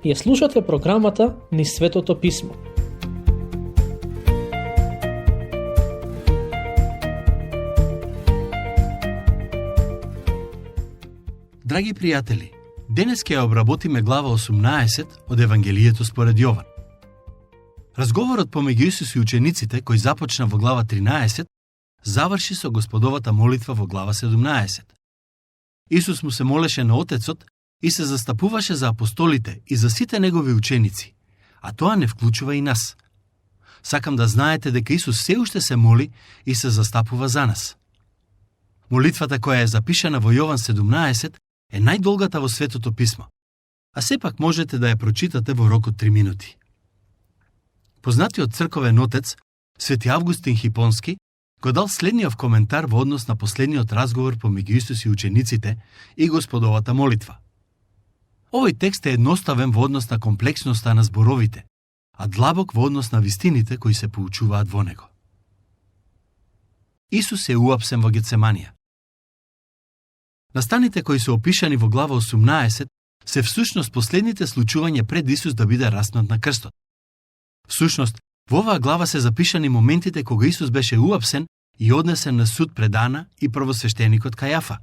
Ја слушате програмата Низ Светото Писмо. Драги пријатели, денес ќе ја обработиме глава 18 од Евангелието според Јован. Разговорот помеѓу Исус и учениците, кој започна во глава 13, заврши со Господовата молитва во глава 17. Исус му се молеше на Отецот и се застапуваше за апостолите и за сите негови ученици, а тоа не вклучува и нас. Сакам да знаете дека Исус се уште се моли и се застапува за нас. Молитвата која е запишана во Јован 17 е најдолгата во Светото Писмо, а сепак можете да ја прочитате во рок од 3 минути. Познатиот црковен отец, Свети Августин Хипонски, го дал следниот коментар во однос на последниот разговор помеѓу Исус и учениците и Господовата молитва. Овој текст е едноставен во однос на комплексноста на зборовите, а длабок во однос на вистините кои се поучуваат во него. Исус е уапсен во Гецеманија. Настаните кои се опишани во глава 18 се всушност последните случувања пред Исус да биде распнат на крстот. Всушност, во оваа глава се запишани моментите кога Исус беше уапсен и однесен на суд пред Ана и првосвештеникот Кајафа.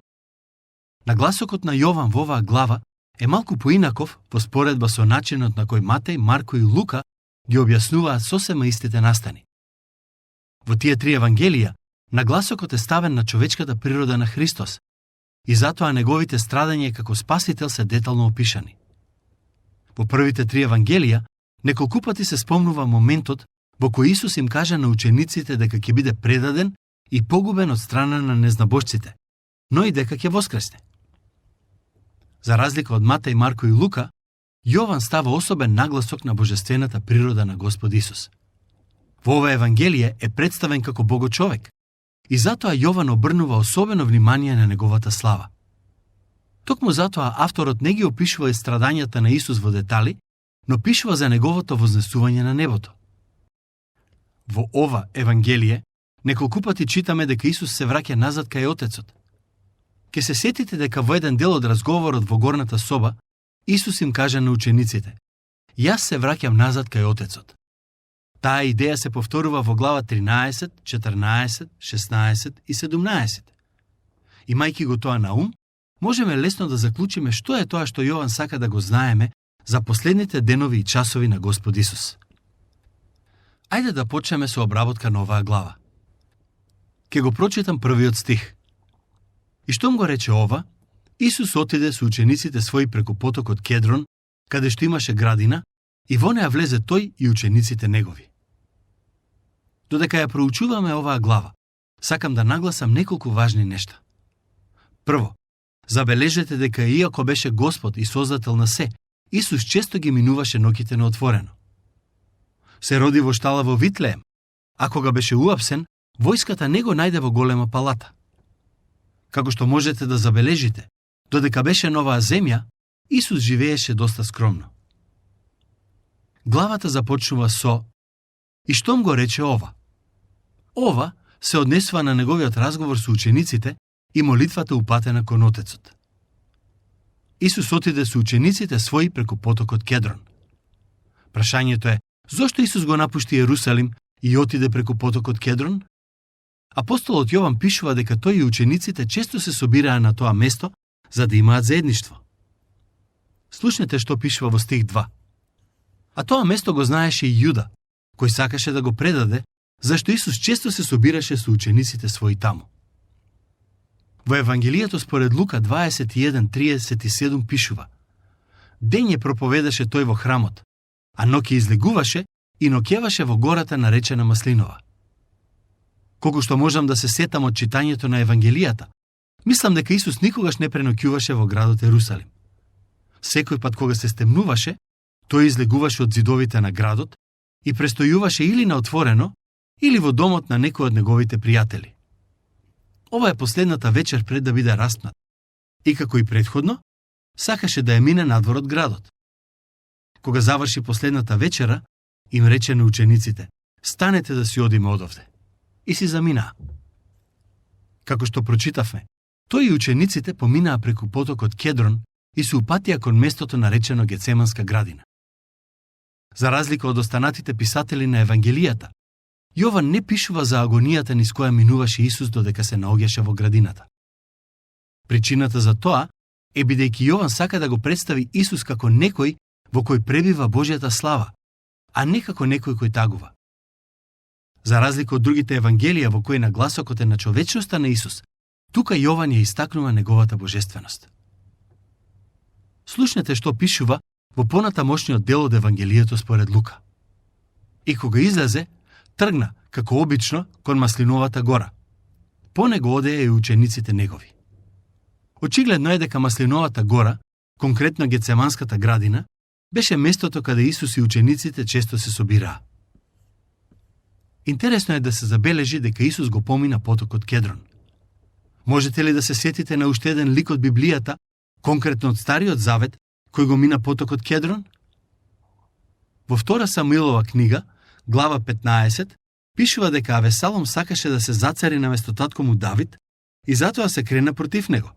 Нагласокот на Јован во оваа глава е малку поинаков во споредба со начинот на кој Матеј, Марко и Лука ги објаснуваат сосема истите настани. Во тие три евангелија, нагласокот е ставен на човечката природа на Христос и затоа неговите страдања како спасител се детално опишани. Во првите три евангелија, неколку пати се спомнува моментот во кој Исус им кажа на учениците дека ќе биде предаден и погубен од страна на незнабожците, но и дека ќе воскресне. За разлика од Матеј, Марко и Лука, Јован става особен нагласок на божествената природа на Господ Исус. Во ова евангелие е представен како богочовек и затоа Јован обрнува особено внимание на неговата слава. Токму затоа авторот не ги опишува страдањата на Исус во детали, но пишува за неговото вознесување на небото. Во ова евангелие неколку пати читаме дека Исус се враќа назад кај Отецот. Ке се сетите дека во еден дел од разговорот во горната соба, Исус им кажа на учениците: "Јас се враќам назад кај Отецот." Таа идеја се повторува во глава 13, 14, 16 и 17. Имајќи го тоа на ум, можеме лесно да заклучиме што е тоа што Јован сака да го знаеме за последните денови и часови на Господ Исус. Ајде да почнеме со обработка на оваа глава. Ке го прочитам првиот стих. И штом го рече ова, Исус отиде со учениците своји преку потокот Кедрон, каде што имаше градина, и во неа влезе тој и учениците негови. Додека ја проучуваме оваа глава, сакам да нагласам неколку важни нешта. Прво, забележете дека иако беше Господ и Создател на се, Исус често ги минуваше ноќите на отворено. Се роди во штала во Витлеем, а кога беше уапсен, војската не го најде во голема палата. Како што можете да забележите, додека беше на оваа земја, Исус живееше доста скромно. Главата започнува со "И штом го рече ова". Ова се однесува на неговиот разговор со учениците и молитвата упатена кон Отецот. Исус отиде со учениците своји преку потокот Кедрон. Прашањето е, зошто Исус го напушти Јерусалим и отиде преку потокот Кедрон? Апостолот Јован пишува дека тој и учениците често се собираа на тоа место за да имаат заедништво. Слушнете што пишува во стих 2. А тоа место го знаеше и Јуда, кој сакаше да го предаде, зашто Исус често се собираше со учениците своји таму. Во Евангелието според Лука 21:37 пишува: "Дење проповедаше тој во храмот, а ноќе излегуваше и ноќеваше во гората наречена Маслинова." Колку што можам да се сетам од читањето на Евангелијата, мислам дека Исус никогаш не преноќуваше во градот Ерусалим. Секој пат кога се стемнуваше, тој излегуваше од зидовите на градот и престојуваше или на отворено, или во домот на некој од неговите пријатели. Ова е последната вечер пред да биде распнат. И како и претходно, сакаше да ја мине надвор од градот. Кога заврши последната вечера, им рече на учениците: "Станете да си одиме одовде." И си заминаа. Како што прочитавме, тој и учениците поминаа преку потокот Кедрон и се упатија кон местото наречено Гецеманска градина. За разлика од останатите писатели на Евангелијата, Јован не пишува за агонијата низ која минуваше Исус додека се наоѓаше во градината. Причината за тоа е бидејќи Јован сака да го представи Исус како некој во кој пребива Божјата слава, а не како некој кој тагува. За разлика од другите евангелија во кои нагласокот е на човечноста на Исус, тука Јован ја истакнува неговата божественост. Слушнете што пишува во понатамошниот дел од Евангелието според Лука. И кога излезе, тргна, како обично, кон Маслиновата гора. По него одеа и учениците негови. Очигледно е дека Маслиновата гора, конкретно Гецеманската градина, беше местото каде Исус и учениците често се собираа. Интересно е да се забележи дека Исус го помина потокот Кедрон. Можете ли да се сетите на уште еден лик од Библијата, конкретно од Стариот Завет, кој го мина потокот Кедрон? Во 2 Самуилова книга, глава 15, пишува дека Авесалом сакаше да се зацари наместо татко му Давид и затоа се крена против него.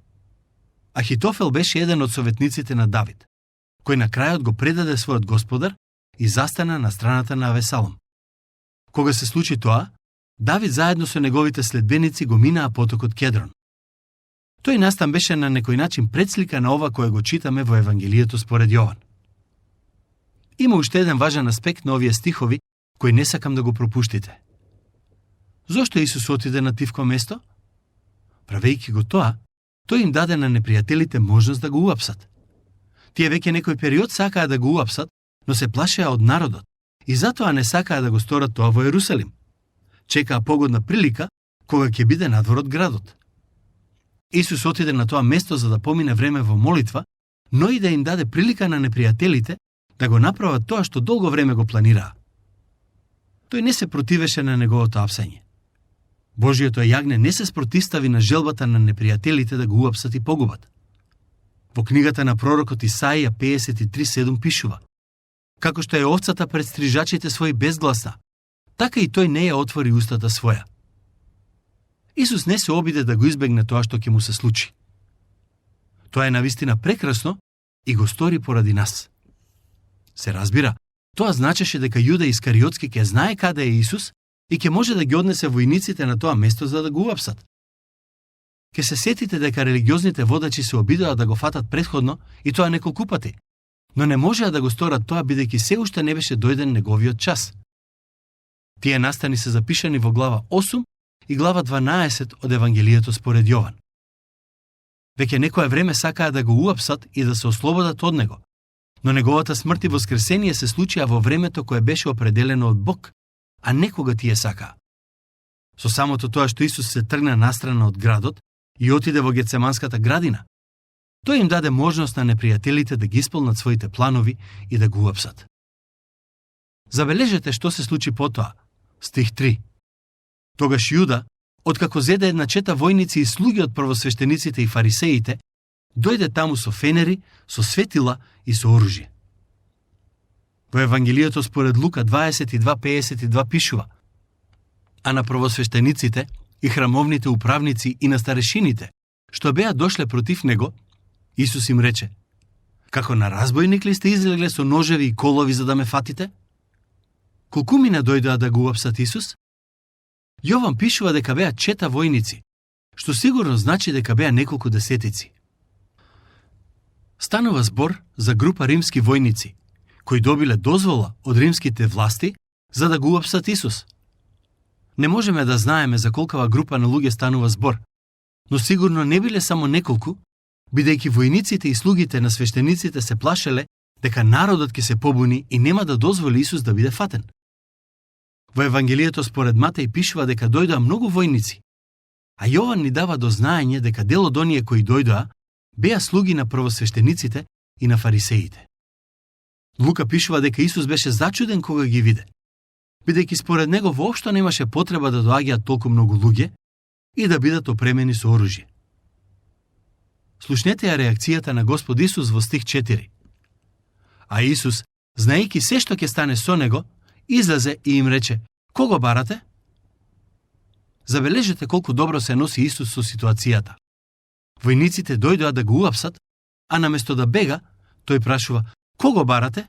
Ахитофел беше еден од советниците на Давид, кој на крајот го предаде својот господар и застана на страната на Авесалом. Кога се случи тоа, Давид заедно со неговите следбеници го минаа потокот Кедрон. Тој настан беше на некој начин предслика на ова кое го читаме во Евангелието според Јован. Има уште еден важен аспект на овие стихови, кој не сакам да го пропуштите. Зошто Исус отиде на тивко место? Правејќи го тоа, тој им даде на непријателите можност да го уапсат. Тие веќе некој период сакаа да го уапсат, но се плашеа од народот и затоа не сакаа да го сторат тоа во Ерусалим. Чекаа погодна прилика кога ќе биде надвор од градот. Исус отиде на тоа место за да помине време во молитва, но и да им даде прилика на непријателите да го направат тоа што долго време го планираа. Тој не се противеше на неговото апсење. Божиото јагне не се спротивстави на желбата на непријателите да го уапсат и погубат. Во книгата на пророкот Исаија 53:7 пишува: како што е овцата пред стрижачите своји безгласна, така и тој не ја отвори устата своја. Исус не се обиде да го избегне тоа што ќе му се случи. Тоа е навистина прекрасно и го стори поради нас. Се разбира, тоа значеше дека Јуда Искариотски ќе знае каде е Исус и ќе може да ги однесе војниците на тоа место за да го уапсат. Ке се сетите дека религиозните водачи се обидоа да го фатат претходно и тоа неколку пати, но не можеа да го сторат тоа бидејќи се уште не беше дојден неговиот час. Тие настани се запишани во глава 8 и глава 12 од Евангелието според Јован. Веќе некое време сакаа да го уапсат и да се ослободат од него, но неговата смрт и воскресение се случија во времето кое беше определено од Бог, а не кога тие сакаа. Со самото тоа што Исус се тргна настрана од градот и отиде во Гецеманската градина, тој им даде можност на непријателите да ги исполнат своите планови и да го уапсат. Забележете што се случи потоа. Стих 3. Тогаш Јуда, откако зеде една чета војници и слуги од првосвештениците и фарисеите, дојде таму со фенери, со светила и со оружје. Во Евангелието според Лука 22:52 пишува: а на првосвештениците и храмовните управници и на старешините, што беа дошле против него, Исус им рече: како на разбойник ли сте излегле со ножеви и колови за да ме фатите? Колку мина дојдоа да го уапсат Исус? Јован пишува дека беа чета војници, што сигурно значи дека беа неколку десетици. Станува збор за група римски војници, кои добиле дозвола од римските власти за да го уапсат Исус. Не можеме да знаеме за колкава група на луѓе станува збор, но сигурно не биле само неколку, бидејќи војниците и слугите на свештениците се плашеле дека народот ќе се побуни и нема да дозволи Исус да биде фатен. Во Евангелието според Матеј пишува дека дојдоа многу војници, а Јован ни дава до знаење дека дел од оние кои дојдоа беа слуги на првосвештениците и на фарисеите. Лука пишува дека Исус беше зачуден кога ги виде, бидејќи според него воопшто немаше потреба да доаѓаат толку многу луѓе и да бидат опремени со оружје. Слушнете ја реакцијата на Господ Исус во стих 4. А Исус, знаејќи се што ќе стане со него, излезе и им рече: кого барате? Забележете колку добро се носи Исус со ситуацијата. Војниците дојдоа да го уапсат, а наместо да бега, тој прашува: кого барате?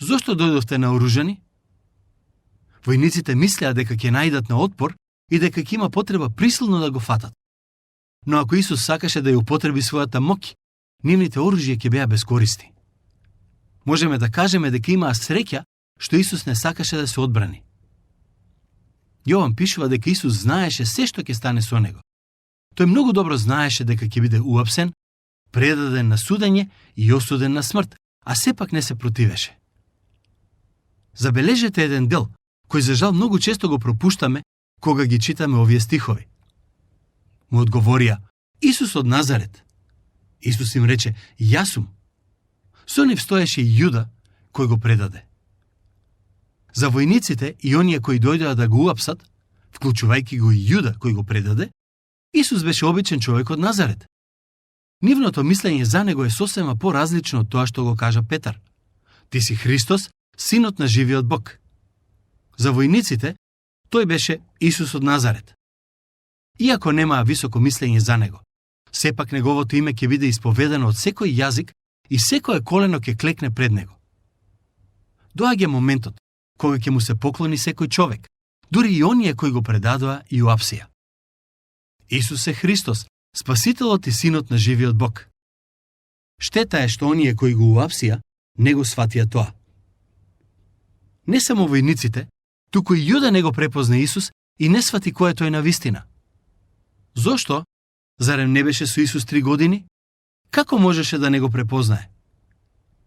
Зошто дојдовте наоружани? Војниците мислеа дека ќе најдат на отпор и дека ќе има потреба присилно да го фатат. Но ако Исус сакаше да ја употреби својата моќ, нивните оружје ќе беа безкористни. Можеме да кажеме дека имаа среќа што Исус не сакаше да се одбрани. Јован пишува дека Исус знаеше се што ќе стане со него. Тој многу добро знаеше дека ќе биде уапсен, предаден на судење и осуден на смрт, а сепак не се противеше. Забележете еден дел, кој за жал многу често го пропуштаме кога ги читаме овие стихови. Му одговорија: Исус од Назарет. Исус им рече: Јас сум. Со нив стоеше и Јуда, кој го предаде. За војниците и оние кои дојдоа да го уапсат, вклучувајќи го и Јуда кој го предаде, Исус беше обичен човек од Назарет. Нивното мислење за него е сосема поразлично од тоа што го кажа Петар. Ти си Христос, синот на живиот Бог. За војниците, тој беше Исус од Назарет. Иако немаа високо мислење за него, сепак неговото име ќе биде исповедано од секој јазик и секое колено ќе клекне пред него. Доаѓа моментот кога ќе му се поклони секој човек, дури и оние кои го предадоа и уапсија. Исус е Христос, Спасителот и Синот на живиот Бог. Штета е што оние кои го уапсија не го сватија тоа. Не само војниците, туку и Јуда не го препозна Исус и не свати кој е тој на вистина. Зошто? Зарем не беше со Исус 3 години? Како можеше да не го препознае?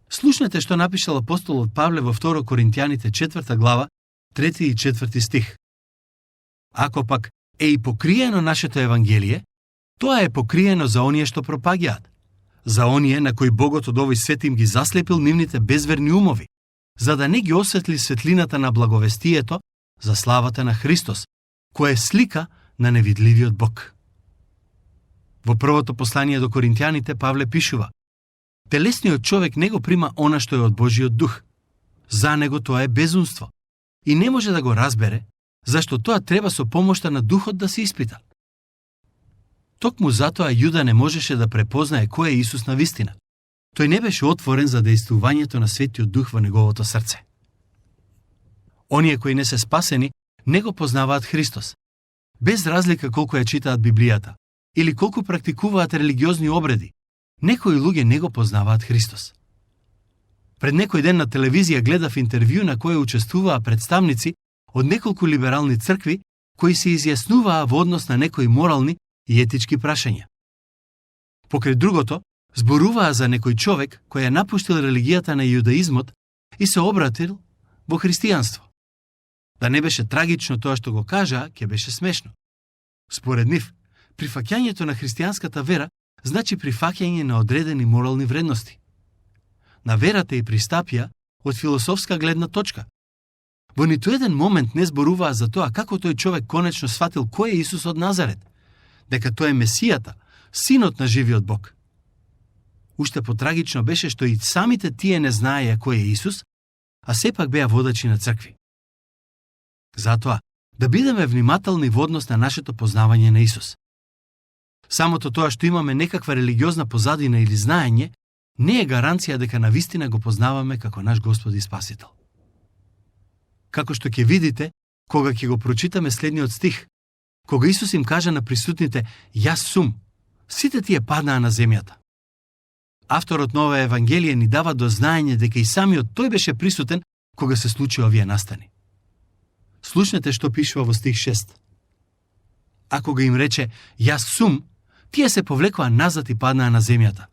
Слушнете што напишал апостолот Павле во 2 Коринтијаните 4 глава, 3 и 4 стих. Ако пак е и покриено нашето Евангелие, тоа е покриено за оние што пропаѓаат, за оние на кои Богот од овој свет им ги заслепил нивните безверни умови, за да не ги осветли светлината на благовестието за славата на Христос, која е слика на невидливиот Бог. Во првото послание до Коринтијаните Павле пишува: телесниот човек не го прима она што е од Божиот дух. За него тоа е безумство и не може да го разбере, зашто тоа треба со помошта на духот да се испита. Токму затоа Јуда не можеше да препознае кој е Исус на вистина. Тој не беше отворен за дејствувањето на Светиот Дух во неговото срце. Оние кои не се спасени не го познаваат Христос, без разлика колку ја читаат Библијата или колку практикуваат религиозни обреди. Некои луѓе не го познаваат Христос. Пред некој ден на телевизија гледав интервју на кое учествуваа представници од неколку либерални цркви кои се изјаснуваа во однос на некои морални и етички прашања. Покрај другото, зборуваа за некој човек кој ја напуштил религијата на јудаизмот и се обратил во христијанство. Да не беше трагично тоа што го кажаа, ќе беше смешно. Според нив, прифаќањето на христијанската вера значи прифаќање на одредени морални вредности. На верата и пристапија од философска гледна точка. Во ниту еден момент не зборуваа за тоа како тој човек конечно сватил кој е Исус од Назарет, дека тој е Месијата, Синот на живиот Бог. Уште потрагично беше што и самите тие не знаеја кој е Исус, а сепак беа водачи на цркви. Затоа, да бидеме внимателни во однос на нашето познавање на Исус. Самото тоа што имаме некаква религиозна позадина или знаење, не е гаранција дека навистина го познаваме како наш Господ и Спасител. Како што ќе видите, кога ќе го прочитаме следниот стих, кога Исус им кажа на присутните: Јас сум, сите тие паднаа на земјата. Авторот на ова Евангелие ни дава до знаење дека и самиот тој беше присутен кога се случи овие настани. Слушнете што пишува во стих 6. Ако ga им рече: Јас сум, тие се повлекоа назад и паднаа на земјата.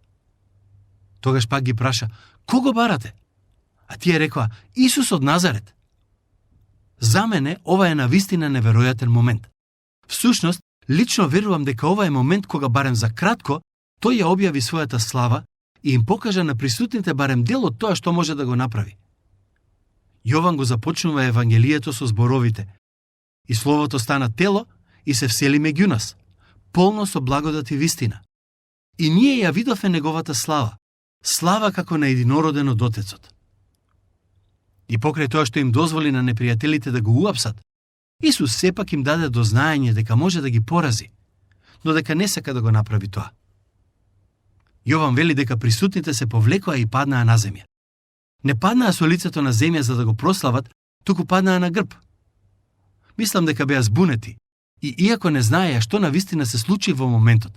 Тогаш пак ги праша: Кого барате? А тие рекоа: Исус од Назарет. За мене ова е навистина неверојатен момент. Всушност, лично верувам дека ова е момент кога барем за кратко тој ја објави својата слава и им покажа на присутните барем дел од тоа што може да го направи. Јован го започнува Евангелието со зборовите: И Словото стана тело и се всели меѓу нас, полно со благодат и вистина. И ние ја видовме неговата слава, слава како на единороден од Отецот. И покрај тоа што им дозволи на непријателите да го уапсат, Исус сепак им даде до знаење дека може да ги порази, но дека не сака да го направи тоа. Јован вели дека присутните се повлекоа и паднаа на земја. Не паднаа со лицето на земја за да го прослават, туку паднаа на грб. Мислам дека беа збунети и иако не знаеја што навистина се случи во моментот,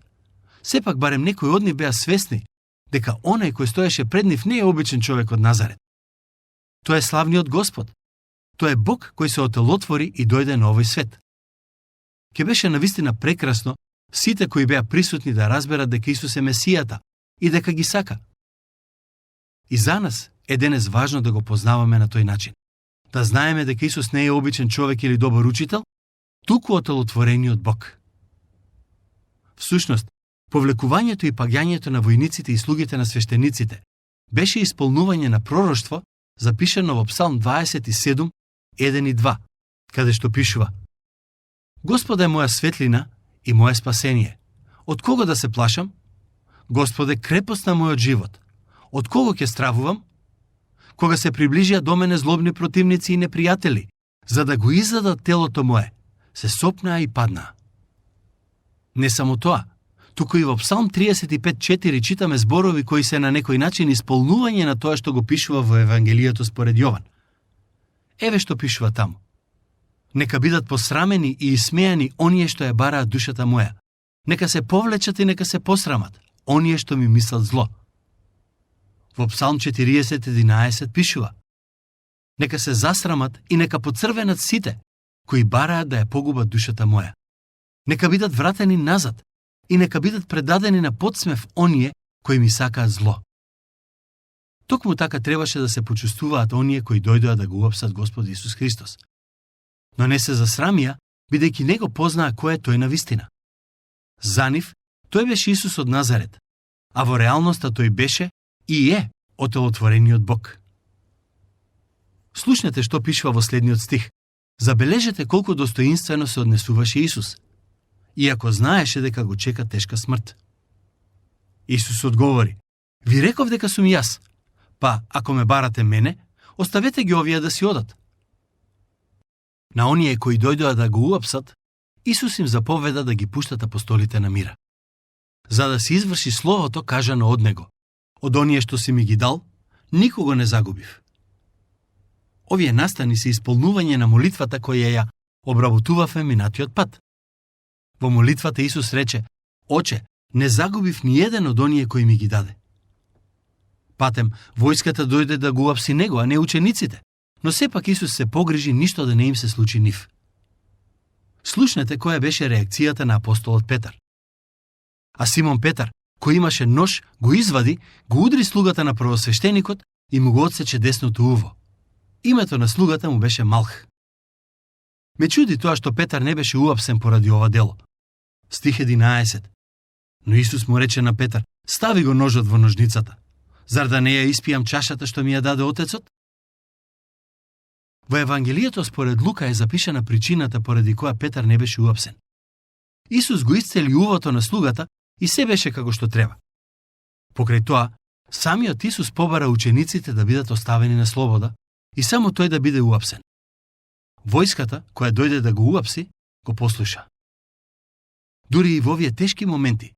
сепак барем некои од нив беа свесни дека онај кој стоеше пред нив не е обичен човек од Назарет. Тој е славниот Господ. Тој е Бог кој се отелотвори и дојде на овој свет. Ке беше навистина прекрасно сите кои беа присутни да разберат дека Исус е Месијата и дека ги сака. И за нас е денес важно да го познаваме на тој начин. Да знаеме дека Исус не е обичен човек или добар учител, туку отелотворениот Бог. Всушност, повлекувањето и паѓањето на војниците и слугите на свештениците беше исполнување на пророштво запишано во Псалм 27, 1 и 2, каде што пишува: Господе моја светлина и моје спасение, од кого да се плашам? Господе, крепост на мојот живот, од кого ќе стравувам? Кога се приближија до мене злобни противници и непријатели, за да го изадат телото мое, се сопнаа и паднаа. Не само тоа, туку и во Псалм 35:4 читаме зборови кои се на некој начин исполнување на тоа што го пишува во Евангелието според Јован. Еве што пишува таму: Нека бидат посрамени и исмејани оние што ја бараат душата моја. Нека се повлечат и нека се посрамат оние што ми мислат зло. Во Псалм 40:11 пишува: Нека се засрамат и нека поцрвенат сите кои бараат да ја погубат душата моја. Нека бидат вратени назад и нека бидат предадени на подсмев оние кои ми сакаат зло. Токму така требаше да се почувствуваат оние кои дојдоа да го уапсат Господ Исус Христос. Но не се засрамија, бидејќи не го познаа кој е тој на вистина. За нив, тој беше Исус од Назарет, а во реалноста тој беше и е отелотворениот Бог. Слушнете што пишува во следниот стих. Забележете колку достоинствено се однесуваше Исус, иако знаеше дека го чека тешка смрт. Исус одговори: Ви реков дека сум јас, па ако ме барате мене, оставете ги овие да си одат. На оние кои дојдоа да го уапсат, Исус им заповеда да ги пуштат апостолите на мира. За да се изврши словото кажано од него: Од оние што си ми ги дал, никого не загубив. Овие настани се исполнување на молитвата која ја обработувавме минатиот пат. Во молитвата Исус рече: Оче, не загубив ни еден од оние кои ми ги даде. Патем, војската дојде да го уапси него, а не учениците, но сепак Исус се погрижи ништо да не им се случи нив. Слушнете која беше реакцијата на апостолот Петар. А Симон Петар, кој имаше нож, го извади, го удри слугата на првосвештеникот и му го отсече десното уво. Името на слугата му беше Малх. Ме чуди тоа што Петар не беше уапсен поради ова дело. Стих 11. Но Исус му рече на Петар: Стави го ножот во ножницата. Зар да не ја испијам чашата што ми ја даде Отецот? Во Евангелието според Лука е запишана причината поради која Петар не беше уапсен. Исус го исцели увото на слугата и се беше како што треба. Покрај тоа, самиот Исус побара учениците да бидат оставени на слобода и само тој да биде уапсен. Војската, која дојде да го уапси, го послуша. Дури и во овие тешки моменти,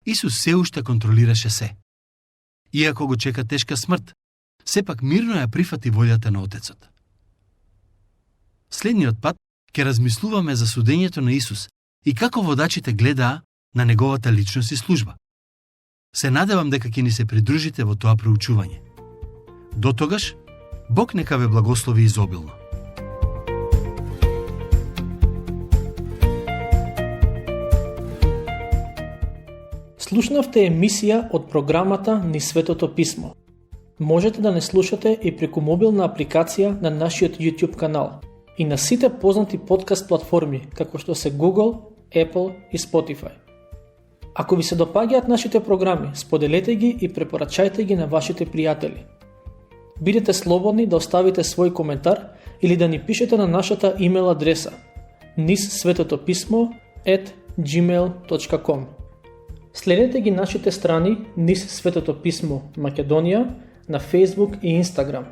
Исус се уште контролираше се. Иако го чека тешка смрт, сепак мирно ја прифати волјата на Отецот. Следниот пат ќе размислуваме за судењето на Исус и како водачите гледаа на неговата личност и служба. Се надевам дека ќе ни се придружите во тоа проучување. До тогаш, Бог нека ве благослови изобилно. Слушнавте емисија од програмата Низ Светото Писмо. Можете да не слушате и преку мобилна апликација на нашиот YouTube канал и на сите познати подкаст платформи, како што се Google, Apple и Spotify. Ако ви се допаѓаат нашите програми, споделете ги и препорачајте ги на вашите пријатели. Бидете слободни да оставите свој коментар или да ни пишете на нашата имейл адреса nizsvetotopисmo@gmail.com. Следете ги нашите страни Низ Светото Писмо Македонија на Facebook и Instagram.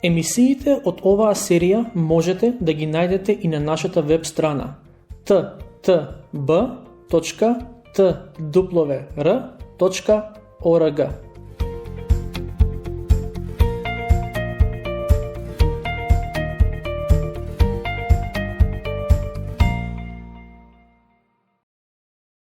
Емисиите од оваа серија можете да ги најдете и на нашата веб страна ttb.twr.org.